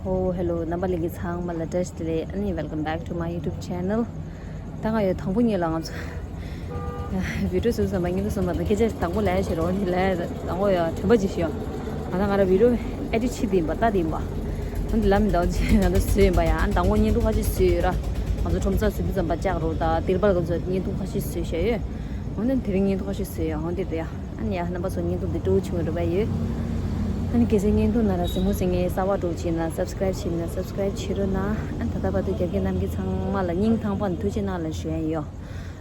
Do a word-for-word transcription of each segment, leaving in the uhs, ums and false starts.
ཧོ། ཧེ་ལོ། རྣམ་པ་ལྷན་རྒྱས་ཚང་མ་ལ་བཀྲ་ཤིས་བདེ་ལེགས། ཨ་ནི་welcome back to my YouTube channel. ད་ང་ཡོད་དང་པོ་ཉིད་ལ་ང་ཚོ་བི་ཌིའོ་བཟོ་བསམ་པ་སྙིང་པོ་བསམ་པ་དང་སྐད་ཆ་དང་པོ་ལས་བྱེད་རོགས་ནི་ལས་དང་པོ་ཡ་དྲན་པ་ཅིག་ཤིག་ཡོད། ང་ད་ང་ར་བི་ཌིའོ་ཨེ་ཌིཊ་བྱེད་དེ་ཡིན་པ་ལྟ་དེ་ཡིན་པ། ཨ་ནི་ལམ་མི་འདའ་བ་ཅིག་ང་ཚོ་བཟོས་ཡིན་པ་ཡ། ཨ་ནི་དང་པོ་བརྙན་ཐུང་ཁ་ཤས་བཟོས་ཡོད་ར། ང་ཚོ་ཁྲོམ་ས་བཟོས་དུས་ཙམ་པ་ལྕགས་རོ་དང་ཏིར་པལ་ག་ཚོ་བརྙན་ཐུང་ཁ་ཤས་བཟོས་བཞག་ཡོད། འོ་ན་དེ་རིང་བརྙན་ཐུང་ཁ་ཤས་བཟོས་ཡོད། འོ་འདི་རེད་ཡ། ཨ་ནི་ཡ་རྣམ་པ་ཚོ་བརྙན་ཐུང་འདི་སྤྲོ་བོ་བྱུང་བའི་རེ་བ་ཡོད། ཨ་ནི་གལ་སྲིད་བརྙན་ཐུང་ན་ར་གཟིགས་མོ་གཟིགས་མཁན་གསར་པ་འདྲ་བོ་བྱས་ན་སབ་སི་ཀ་རེབ་བྱས་ན་སབ་སི་ཀ་རེབ་བྱེད་རོགས་གནང་། ཨ་ནི་ད་ལྟ་བར་དུ་རྒྱབ་སྐྱོར་གནང་མཁན་ཚང་མ་ལ་སྙིང་ཐག་པ་ནས་ཐུགས་རྗེ་གནང་ལ་ཞུ་ཡ་ཡིན་ཡོ།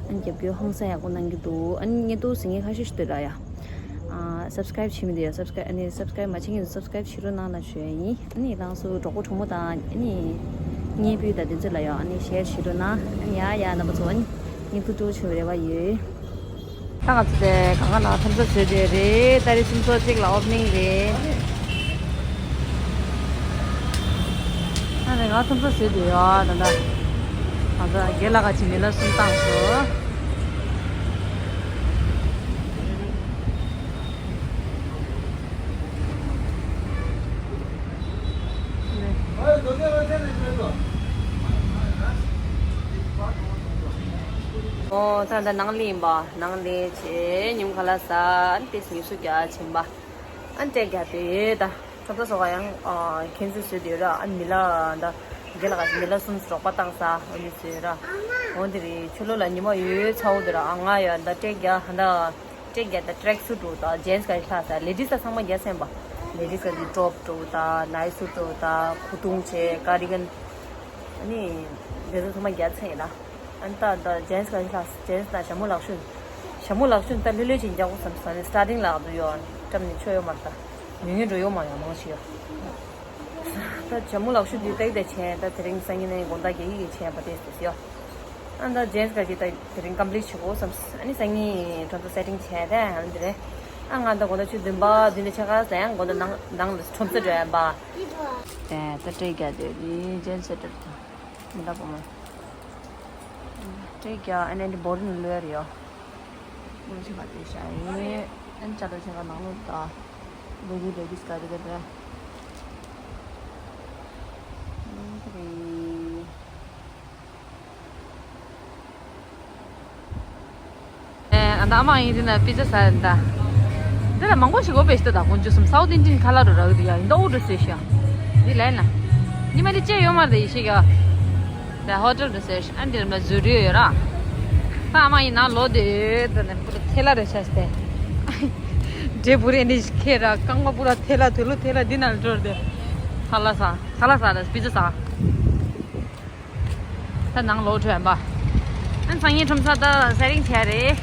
ཨ་ནི་རྒྱབ་སྐྱོར་ཧང་སང་ཡག་པོ་གནང་གི་འདུག་ཨ་ནི་བརྙན་ཐུང་གཟིགས་མཁན་ཁ་ཤས་ཤིག་འདུག་ར་ཡ། ཨ་སབ་སི་ཀ་རེབ་བྱས་མི་འདུག་ཡ། སབ་སི་ཀ་རེབ་ཨ་ནི་སབ་སི་ཀ་རེབ་མ་བྱས་མཁན་ཚོ་སབ་སི་ཀ་རེབ་བྱེད་རོགས་གནང་ལ་ཞུ་ཡ་ཡིན། ཨ་ནི་རང་ཚོ་གྲོགས་པོ་གྲོགས་མོ་དང་ཨ་ནི་གཉེན་སྤུན་དང་དེ་ཚོ་ལ་ཡང་ཨ་ནི་ཤེར་བྱེད་རོགས་གནང་། ཨ་ནི་ཡ་ཡ་རྣམ་པ་ཚོ་ཨ་ནི་བརྙན་ཐུང་སྤྲོ་བོ་བྱུང་བའི་རེ་བ་ཡོད། ད་ང་ཚོ་དེ་གང་ག་ནང་ཁྲོམ་ས་བཟོས་བསྡད་ཡོད་རེད། ཏ་རིག་སུམ་ཅུ་སོ་གཅིག་ལ་ཨོ་པ་ནིང་རེད། ཨ་ནི་ང་ཁྲོམ་ས་བཟོས་བསྡད་ཡོད་ད་ལྟ། ང་ཚོ་རྒན་ལགས་ཀྱིས་མི་ལ་གསུམ་བཏང་སོང་། ཨོ་ད་ད་ནང་ལ་ཡིན་པ། ནང་ལ་བྱས་ཉིན་ཁ་ལག་ཟ། ཨ་ནི་ཏོག་ཙམ་ངལ་གསོ་རྒྱག་ཕྱིན་པ། ཨ་ནི་སྤྲད་རྒྱག་དེ་ད་ཁྲོམ་ས་སོགས་ཡང་ཨ་ཁྱེད་ཚོས་བཟོས་བསྡད་ཡོད་ར། ཨ་ནི་མི་ལ་ད་རྒན་ལགས་ཀྱིས་མི་ལ་གསུམ་རོགས་པ་བཏང་ས། འོ་འདི་བཟོས་ཡོད་ར། འོ་འདི་རེད། ཕྱི་ལོགས་ལ་ཉི་མ་ཡོད་ཚ་བོ་འདི་ར། ཨ་ང་ཡ་ད་སྤྲད་རྒྱག་ཧ་ད། སྤྲད་རྒྱག་ད་ཊྲེག་སུཊ་འདྲ་བོ་དང་ཇེན་སི་ག་རེ་ལྷག་ས། ལེ་ཌིས་ལ་ཚང་མ་རྒྱག་ཚར་ཡིན་པ། ལེ་ཌིས་ག་རེ་ཊོབ་འདྲ་བོ་དང་ནའིཊ་སུཊ་འདྲ་བོ་དང་ཁུ་ཏུང་བྱས་ཀར་ཌི་གན། ཨ་ནི་དེ་ཚོ་ཚང་མ་རྒྱག་ཚར་ཡིན་ལ། ཨ་ནི་ད་ད་ཇེན་སི་ག་རེ་ལྷག་ས། ཇེན་སི་ད་ཞྭ་མོ་ལག་ཤུན། ཞྭ་མོ་ལག་ཤུན་ད་ལྷོད་ལྷོད་ཅིག་རྒྱག་དགོས་བསམ་ས་ནི་སི་ཊར་ཊིང་ལ་འདུག་ཡོད། བཀྲམ་ནས་ཆོ་ཡོད་མ་རེད་ད། ཉུང་ཉུང་འགྲོ་ཡོད་མ་རེད་མང་ཆེ་ཡོད། ད་ཇ་མོ་ལག་ཤུ་དུས་ཏག་ཏག་བྱས། ད་དེ་རིང་སང་ཉིན་ནས་དགོང་དག་བརྒྱད་ཡིག་གི་བྱས་པ་དེ་ཟེར་ཡོད། ཨ་ད་ཇེན་སི་ག་ཅིག་ད་དེ་རིང་ཀམ་པི་ལིཊ་བྱེད་དགོས་བསམ། ཨ་ནི་སང་ཉིན་ཁྲོམ་ཚོ་སེ་ཊིང་བྱས་ཏེ་ཨ་ནི་དེ་རེད། ཨ་ང་ད་དགོང་དག་ཆུ་བདུན་པ་བདུན་དང་ཕྱེད་ཀ་ཟ་ཡང་དགོང་དག་ནང་ནང་ལ་ཁྲོམ་ཚོ་འགྲོ་ཡ་ཡིན་པ། དེ་ད་སྤྲད་རྒྱག་དེ་རེད། ཇེན་སི་སེ་ཊར་དང་མི་ལ་བུ་མོ་སྤྲད་རྒྱག་ཨ་ནི་འདི་བོ་རིན་ལོས་རེད་ཡོད། ལོ་ཆེ་བ་དེ་ཤ་ཡིན། ཨན་ཅ་ལོ་ཆེ་བ་ནང་ལོ་ད། ལོ་གི་ལོ་གི་སྐད་དེ་ག་རེ། ཨན་ད་ཨ་མ་ཡིན་དེ་ན་པི་ཛ་ཟ་ཡིན་ད། འདི་ལ་མང་པོ་ཞིག་འོ་བེ་ཤི་ད་ད་ཀོང་ཇུ་སུམ་སའུ་ཐི་ཨིན་ཌི་ཡན་ཁ་ལག་རུ་རག་དེ་ཡ་ཡིན་ད་འུ་འགྲོ་སེ་ཤ། འདི་ལས་ན། ཉི་མ་འདི་ཅེ་ཡོད་མ་རེད་ཡེ་ཤེས་ཀྱི། ད་ཧོ་ཊེལ་དུ་ཟེར་ཨ་འདིར་མ་བཟོ་རྒྱུ་ཡོད་ར། ད་ཨ་མ་ཡིན་ན་ལོ་དེ་ད་ནས་པུ་ར་ཐལ་ལ་རེ་ཆ་སྟེ། འདྲེ་པུ་རེ་ནི་ཁེ་ར་རྐང་པ་པུ་ར་ཐལ་ལ་དུ་ལུ་ཐལ་ལ་འདི་ན་འགྲོ་ར་དེ། ཁ་ལག་ཟ་ཁ་ལག་ཟ་ལ་པི་ཛ་ཟ། ད་ནང་ལོག་འགྲོ་ཡིན་པ། ཨ་སང་ཉིན་ཁྲོམ་ས་ད་སེ་ཊིང་བྱས་རེད།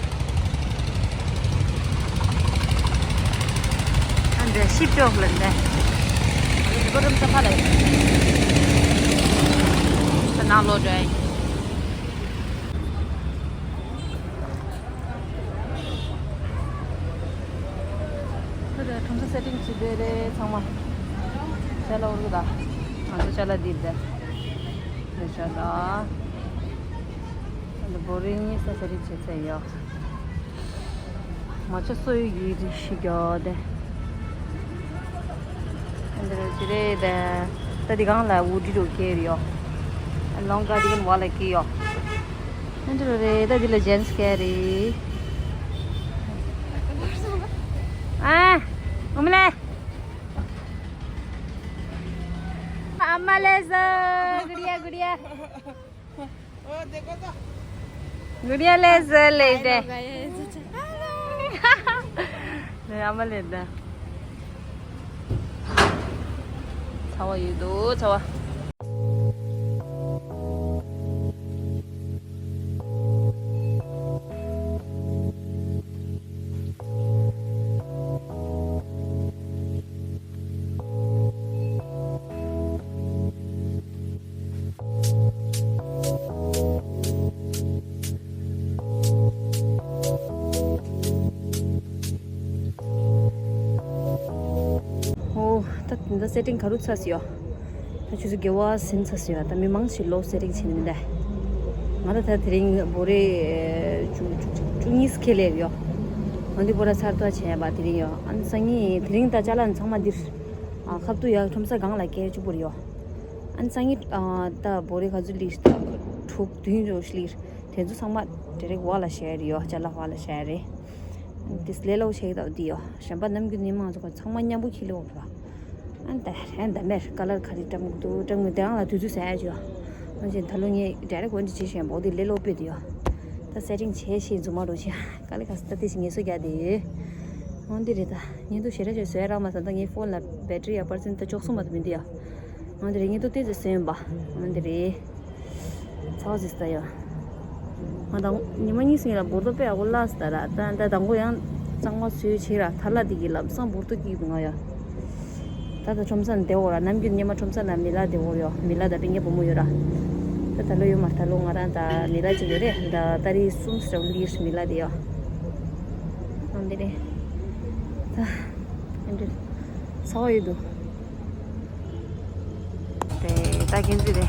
ཨ་འདྲ་ཤིབ་ཅོག་ལ་འདྲ། ཨ་འདྲ་ཁྲོམ་ས་ཕ་ལ་ཡིན། ད་ནང་ལོག་འགྲོ་ཡིན། ད་ལྟ་ཁྲོམ་ས་སེ་ཊིང་བྱེད་བསྡད་རེད་ཚང་མ། ཅ་ལག་འོར་གི་ད། ང་ཚོ་ཅ་ལག་འདི་བསྡད། རེད་ཤག་ད། ཨ་ནི་བོ་རིང་ས་སེ་ཊིང་བྱེད་ཚར་ཡོད། མ་ཆ་སོ་ཡོད་ཀྱི་རིགས་ཤིག་ཡོད་དེ། ཨ་འདི་རུ་ཅི་རེད་དེ། ད་འདི་གང་ལ་འུ་འདྲི་རུ་སྐྱེལ་ཡོད། ལོང་ཀ་འདི་གང་བ་ལ་སྐྱེལ་ཡོད། ཨ་འདི་རུ་རེད། ད་འདི་ལ་ཇེན་སི་སྐྱེལ་རེད། ཨ། འོ་མ་ལེ། ཨ་མ་ལེ་ཟ། གུ་ཌི་ཡ་གུ་ཌི་ཡ། गुड़िया ले सर ले दे। ले आमा ले दे। छावा ये दो छावा। ཨོ། ད་དེ་འདྲ་སེ་ཊིང་ག་རུ་ཚར་སོང་ཡོད། ད་ཆུ་ཚོད་བརྒྱད་པ་ཟིན་ཚར་སོང་ཡོད། ད་མི་མང་ཞིག་ལོག་སེ་ཊིང་བྱེད་ནི་མི་འདུག་ང་ད་ད་དེ་རིང་བོ་རེ་བཅུ་བཅུ་བཅུ་གཉིས་ཁེ་ལས་ཡོད། ང་འདི་བོ་ར་ཚར་ཐོག་བྱས་པ་དེ་རིང་ཡོད། ཨ་ནི་སང་ཉིན་དེ་རིང་ད་ཅ་ལག་ཚང་མ་འདིར། ཨ་ཁབ་ཏུ་ཡག་ཁྲོམ་ས་སྒང་ལ་སྐྱེལ་བཅུག་པོ་རེད་ཡོད། ཨ་ནི་སང་ཉིན་ཨ་ད་བོ་རི་ག་ཚོད་ལིར་ད་དྲུག་བདུན་ཙམ་ལིར། དེ་ཚོ་ཚང་མ་ཌི་རེག་ཝ་ལ་བཞག་རེད་ཡོ། ཅ་ལག་ཝ་ལ་བཞག་རེད། ཨ་ནི་དེ་ལས་སླ་པོ་ཆགས་ཀྱི་འདུག་འདི་ཡོ། གཞན་པ་ནམ་རྒྱུན་ནི་མང་ཚོ་ཚང་མ་མཉམ་པོ་ཁྱེར་ལོག་འགྲོ། ཨ་ནི་ད་ཨ་ནི་ད་མེར་ཀ་ལར་ག་རེ་བཀྲམ་གི་འདུག་བཀྲམ་གི་དེ་རང་ལ་དུས་ཚོད་ཟ་ཡ་ཅིག་ཡོ། ཨ་ནི་ད་ལོ་ངས་ཌི་རེག་ཝ་འདི་བྱེད་བཞིན་པ་འོ་དེ་ལས་སླ་པོ་དཔེ་འདི་ཡོ། ད་སེ་ཊིང་བྱས་ཤེས་རྫུན་མ་འགྲོ་ཆེ། དཀའ་ལས་ཁག་སོང་། ད་དེ་བཞིན་ངལ་གསོ་རྒྱག་བསྡད་ཡོད། འོ་འདི་རེད། ད་བརྙན་ཐུང་ཞེ་དྲག་ཅིག་བཟོས་རག་མ་སོང་། ད་ངའི་ཕོན་ལ་བེ་ཊི་རི་ཡ་པར་སེན་ཊི་ད་བཅུ་གསུམ་མ་གཏོགས་མི་འདུག་ཡ། འོ་འདི་རེད། བརྙན་ཐུང་ཏོག་ཙམ་བཟོས་ཡིན་པ། འོ་འདི་རེད། ཚ་བ་ཟིག་ད་ཡ། ང་དང་ཉི་མ་གཉིས་ཟིན་ལ་འབུར་ཏོ་དཔེ་ཡག་པོ་བརླགས་སོང་ད་ར། ད་ད་དང་པོ་ཡང་གཙང་མ་བཟོས་བྱས་ར། ཐ་ལ་འདི་གི་ལམ་སང་འབུར་ཏོ་སྐྱེས་འདུག་ང་ཡ། ད་ད་ཁྲོམ་ས་ནས་བསྡད་འོ་ར། ནམ་རྒྱུན་ཉི་མ་ཁྲོམ་ས་ན་མི་ལ་བསྡད་འོ་ཡོ། མི་ལ་ད་སྤུན་ཀྱག་བུ་མོ་ཡོད་ར། ད་ད་ལོ་ཡོད་མ་རེད། ད་ལོ་ང་རང་ད་མི་ལ་ཅིག་ཡོད་རེད། ད་ཏ་རིག་གསུམ་ཙམ་ལིར་མི་ལ་དེ་ཡོ། ཨ་འདི་རེད། ད་ཨ་འདི་ཚ་བ་ཡོད་འདུག་དེ་ད་ཁྱེད་ཚོས་དེ་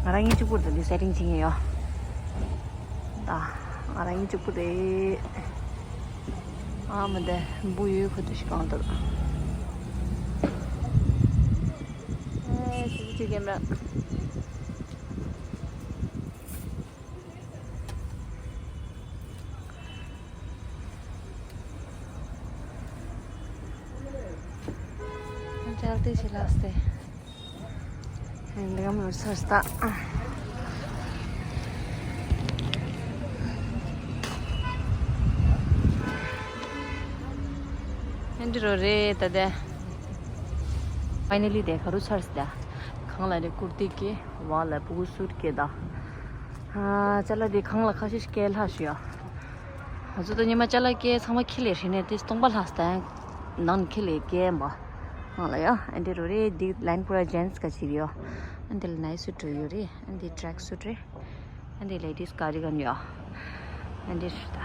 ང་རང་གཉིས་གཅིག་པུར་ད་དེ་སེ་ཊིང་བྱེད་མཁན་ཡོ། ད་ང་རང་གཉིས་གཅིག་པུ་རེད། ཨ་མ་དེ་འབུ་ཡོད་ཁོ་ཐུ་ཞིག་གང་ལྟར། ཨེ་སི་སི་ཊི་བི་ཀེ་མ་ར། ཅལ་ཏེ་ཞིག་ལགས་ཏེ། འདི་ག་མོར་ཚར་ས། ཨེ་འདྲ་རོ་རེད་ད་དེ། ཕའི་ནལ་ལི་དེ་ག་རུ་ཚར་ས་ད། གང་ལ་རེ་ཀུར་ཏི་སྐྱེ། བ་ལ་ཕྲུ་གུ་སུཊ་སྐྱེ་ད། ཨ་ཅ་ལག་དེ་གང་ལ་ཁ་ཤས་སྐྱེལ་ལྷག་ཞུ་ཡ། ང་ཚོ་ད་ཉི་མ་ཅ་ལག་སྐྱེལ་ཚང་མ་ཁྱི་ལས་ཧྲི་ནས་དེ་སྟོང་པ་ལྷག་སྟེ་ནང་ཁྱི་ལས་སྐྱེལ་འབའ། ང་ལ་ཡ་ཨེ་འདྲ་རོ་རེད། འདི་ལན་པུ་ར་ཇེན་སི་ག་ཅིག་ཡོད། ཨེ་འདི་ལ་ནའི་སུཊ་ཡོད་རེད། ཨེ་འདི་ཊྲེག་སུཊ་རེད། ཨེ་འདི་ལེ་ཌིས་ཀར་ཌི་གན་ཡོད། ཨེ་འདི་ཧྲི་ད།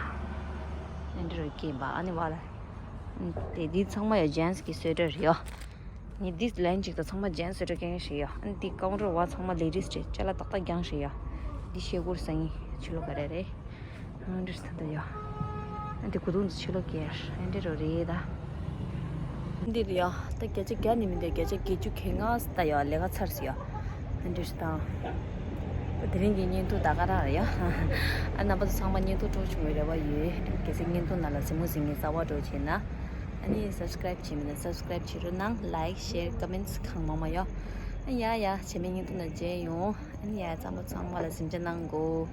ཨེ་འདྲ་རོ་སྐྱེལ་འབའ། ཨ་ནི་བ་ལ། དེ་འདི་ཚང་མ་ཡ་ཇེན་སི་གི་སུ་ཝེ་ཊར་ཡོད། ངས་འདི་ལན་གཅིག་དང་ཚང་མ་ཇེན་སི་སུ་ཝེ་ཊར་གྱོན་ཞིག་ཡོད། ཨ་ནི་འདི་ཀའུན་ཊར་བ་ཚང་མ་ལེ་ཌིས་རེད། ཅ་ལག་ཏག་ཏག་རྐྱང་ཞིག་ཡོད། འདི་ཤེལ་སྒོར་སང་ཉིན་ཕྱི་ལོ་ག་རེ་རེད། ཨ་འདྲ་ད་ད་ཡོད། ཨ་འདི་གུ་དུང་འདི་ཕྱི་ལོ་གྱོན་ཨ་འདྲ་རོ་རེད་ད། འདི་རེད་ཡ། ད་བརྒྱ་ཆ་བརྒྱ་ནི་མི་འདུག་བརྒྱ་ཆ་བརྒྱད་ཅུ་གྱོན་ང་ད་ཡ་ལས་ཀ་ཚར་སོང་ཡ། ཨ་འདྲ་ཞིག་དང་། ད་དེ་རིང་གི་བརྙན་ཐུང་ད་ག་རང་རེད་ཡ། ཨ་རྣམ་པ་ཚོ་ཚང་མ་བརྙན་ཐུང་སྤྲོ་བྱུང་བའི་རེ་བ་ཡོད། གལ་སྲིད་བརྙན་ཐུང་ནང་ལ་གཟིགས་མོ་གཟིགས་མཁན་གསར་པ་འདྲ་བྱས་ན། ཨ་ནི་སབ་སི་ཀ་རེབ་བྱས་མེད་ན་སབ་སི་ཀ་རེབ་བྱེད་རོགས་གནང་། ལའིག་ཤེར་ཀོ་མེན་ཊི་གང་མང་མང་ཡོད། ཨ་ཡ་ཡ་རྗེས་མའི་བརྙན་ཐུང་ནང་མཇལ་ཡོང་། ཨ་ནི་ཡ་རྣམ་པ་ཚང་མ་ལ་གཟིམ་འཇག་གནང་གོ།